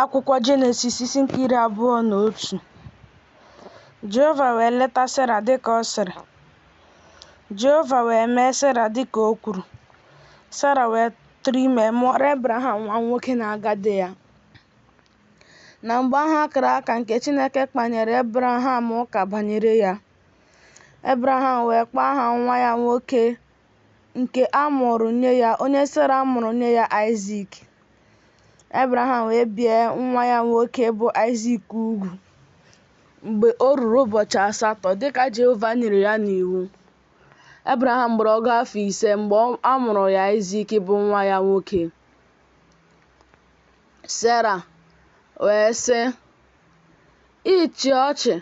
Akwụkwọ Jenesis isi nke 21. Jehova wee leta Sera dịka ọ sịrị. Jehova wee mee Sera dịka o kwuru. Sera wee tụrụ ime mụọrọ Ebraham nwa nwoke n'agadi ya. Na mgbe ahụ a kara aka nke Chineke kpanyere Ebraham ụka banyere ya. Ebraham wee kpọọ aha nwa ya nwoke nke a mụrụ nye ya, onye Sera mụrụ nye ya, Aịzik. Ebraham wee bie nwa ya nwoke bụ Aịzik ugwu mgbe o ruru ụbọchị 8, dịka Jehova nyere ya n'iwu. Ebraham gbara 85 mgbe a mụrụ ya Aịzik bụ nwa ya nwoke. Sera wee sị, Ịchị ọchị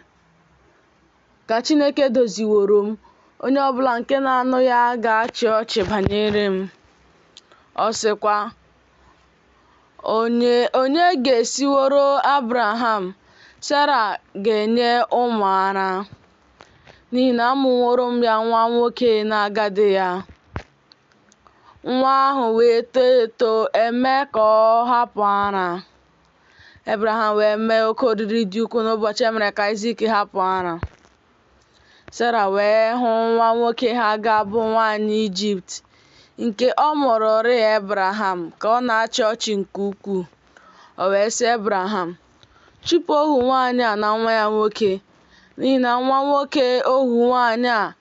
ka Chineke doziworo m, onye ọbụla nke na-anụ ya ga-achị ọchị banyere m. Ọ sịkwa, Onye ga-esiworo Abraham, Sera ga-enye ụmụ ara? N'ihi na amụworo m ya nwa nwoke n'agadi ya. Nwa ahụ wee too eto, e mee ka ọ hapụ ara. Ebraham wee mee oke oriri dị ukwuu n'ụbọchị e mere ka Aịzik hapụ ara. Sera wee hụ nwa nwoke Haga bụ nwaanyị Ijipt nke ọ mụrụrị Ebraham ka ọ na-achị ọchị nke ukwuu. O wee sị Ebraham, Chụpụ ohu nwaanyị a na nwa ya nwoke, n'ihi na nwa nwoke ohu nwaanyị a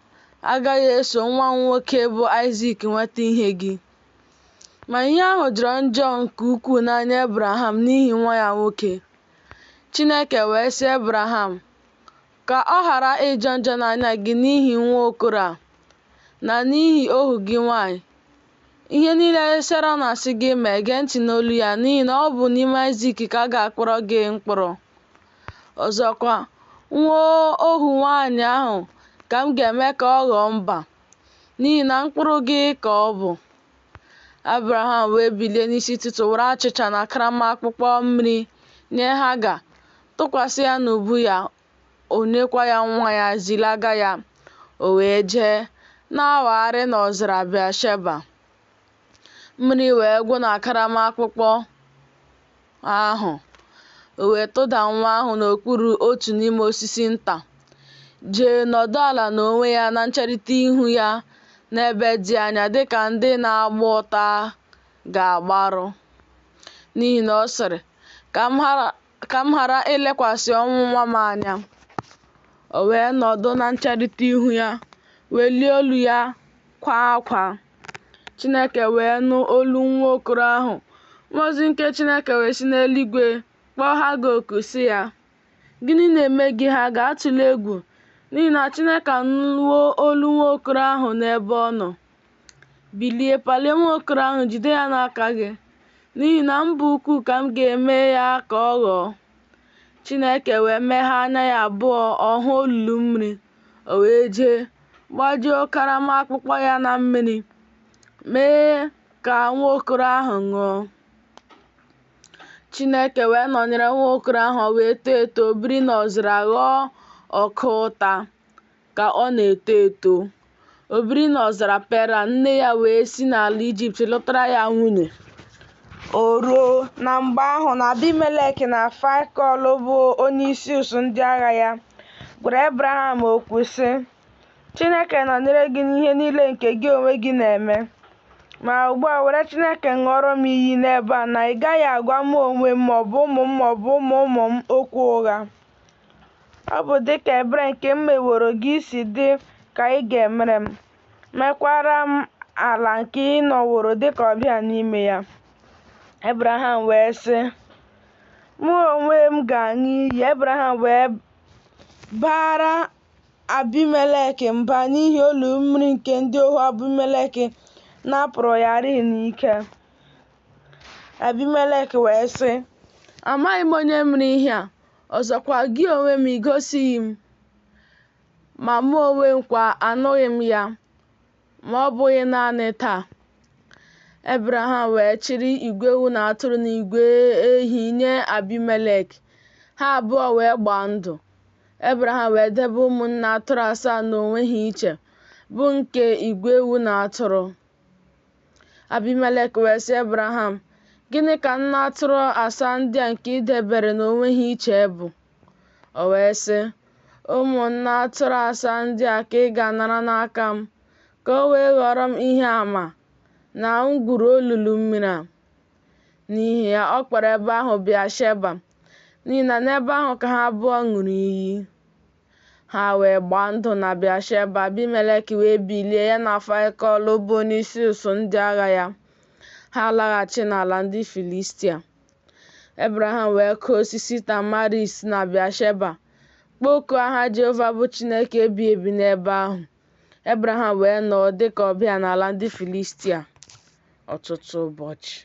agaghị eso nwa m nwoke bụ Aịzik nweta ihe gị. Ma ihe ahụ jọrọ njọ nke ukwuu n'anya Ebraham n'ihi nwa ya nwoke. Chineke wee sị Ebraham, Ka ọ ghara ịjọ njọ n'anya gị n'ihi nwa okoro a, na n'ihi ohu gị nwanyị. Ihe niile Sera na-asị gị mee, gee ntị n'olu ya, n'ihi na ọ bụ n'ime Aịzik ka a ga-akpọrọ gị mkpụrụ. Ọzọkwa, nwa ohu nwanyị ahụ ka m ga-eme ka ọ ghọọ mba, n'ihi na mkpụrụ gị ka ọ bụ. Abraham wee bilie n'isi ụtụtụ were achịcha na karama akpụkpọ mmiri nye Haga, tụkwasị ya n'ubu ya, o nyekwa ya nwa ya, zilaga ya. O wee jee, na-awagharị n'ọzara Bịasheba. Mmiri wee gwụ na karama akpụkpọ ahụ. O wee tụda nwa ahụ n'okpuru otu n'ime osisi nta, jee nọdụ ala n'onwe ya na ncherịta ihu ya n'ebe dị anya dịka ndị na-agba ụta ga-agbaru. N'ihi na ọ sịrị, Ka m ghara ilekwasị ọnwụ nwa m anya. O wee nọdụ na ncherịta ihu ya, welie olu ya kwaa akwa. Chineke wee nụ olu nwa okoro ahụ. Mmụọ ozi nke Chineke wee si n'eluigwe kpọọ Haga oku sị ya, Gịnị na-eme gị Haga? Atụla egwu, n'ihi na Chineke anụwo olu nwa okoro ahụ n'ebe ọ nọ. Bilie, palie nwa okoro ahụ, jide ya n'aka gị, n'ihi na mba ukwu ka m ga-eme ya ka ọ ghọọ. Chineke wee meghee anya ya abụọ, ọ hụ olulu mmiri. O wee jee, gbajuo karama akpụkpọ ya na mmiri, mee ka nwa okoro ahụ ṅụọ. Chineke wee nọnyere nwa okoro ahụ, o wee too eto, biri n'ọzara ghọọ ọka ụta ka ọ na-eto eto. O biri n'ọzara Peran, nne ya wee si n'ala Ijipt lụtara ya nwunye. O ruo, na mgbe ahụ, na Abimelek na Faịkọl bụ onyeisi usuu ndị agha ya, gwara Ebraham okwu sị, Chineke nọnyere gị n'ihe niile nke gị onwe gị na-eme. Ma ugbu a, were Chineke ṅụọrọ m iyi n'ebe a na ị gaghị agwa mụ onwe m maọbụ ụmụ m maọbụ ụmụ ụmụ m okwu ụgha. Ọ bụ dị ka ebere nke m meworo gị si dị ka ị ga-emere m, mekwara m ala nke ị nọworo dịka ọbịa n'ime ya. Ebraham wee sị, Mụ onwe m ga-aṅụ iyi. Ebraham wee baara Abimelek mba n'ihi olulu mmiri nke ndị ohu Abimelek napụrụ ya rịị n'ike. Abimelek wee sị, Amaghị m onye mere ihe a, ọzọkwa gị onwe m i gosighị m, ma mụ onwe m kwa anụghị m ya, ma ọ bụghị naanị taa. Ebraham wee chịrị igwe ewu na atụrụ na igwe ehi nye Abimelek. Ha abụọ wee gbaa ndụ. Ebraham wee debe ụmụnne atụrụ asaa n'onwe ha iche, bụ nke igwe ewu na atụrụ. Abimelek wee sị Ebraham, Gịnị ka nne atụrụ asaa ndị a nke i debere n'onwe ha iche bụ? O wee sị, Ụmụ nne atụrụ asaa ndị a ka ị ga-anara n'aka m, ka o wee ghọọrọ m ihe ama na m gwuru olulu mmiri a. N'ihi ya, ọ kpọrọ ebe ahụ Bịasheba, n'ihi na n'ebe ahụ ka ha abụọ ṅụrụ iyi. Ha wee gbaa ndụ na Bịasheba, Abimelek wee bilie, ya na Faịkọl bụ onyeisi ụsụụ ndị agha ya, ha alaghachi n'ala ndị Filistia. Ebreham wee kụọ osisi tamarisk na Bịasheba, kpọkuo aha Jehova bụ Chineke ebighị ebi n'ebe ahụ. Ebreham wee nọọ dị ka ọbịa n'ala ndị Filistia ọtụtụ ụbọchị.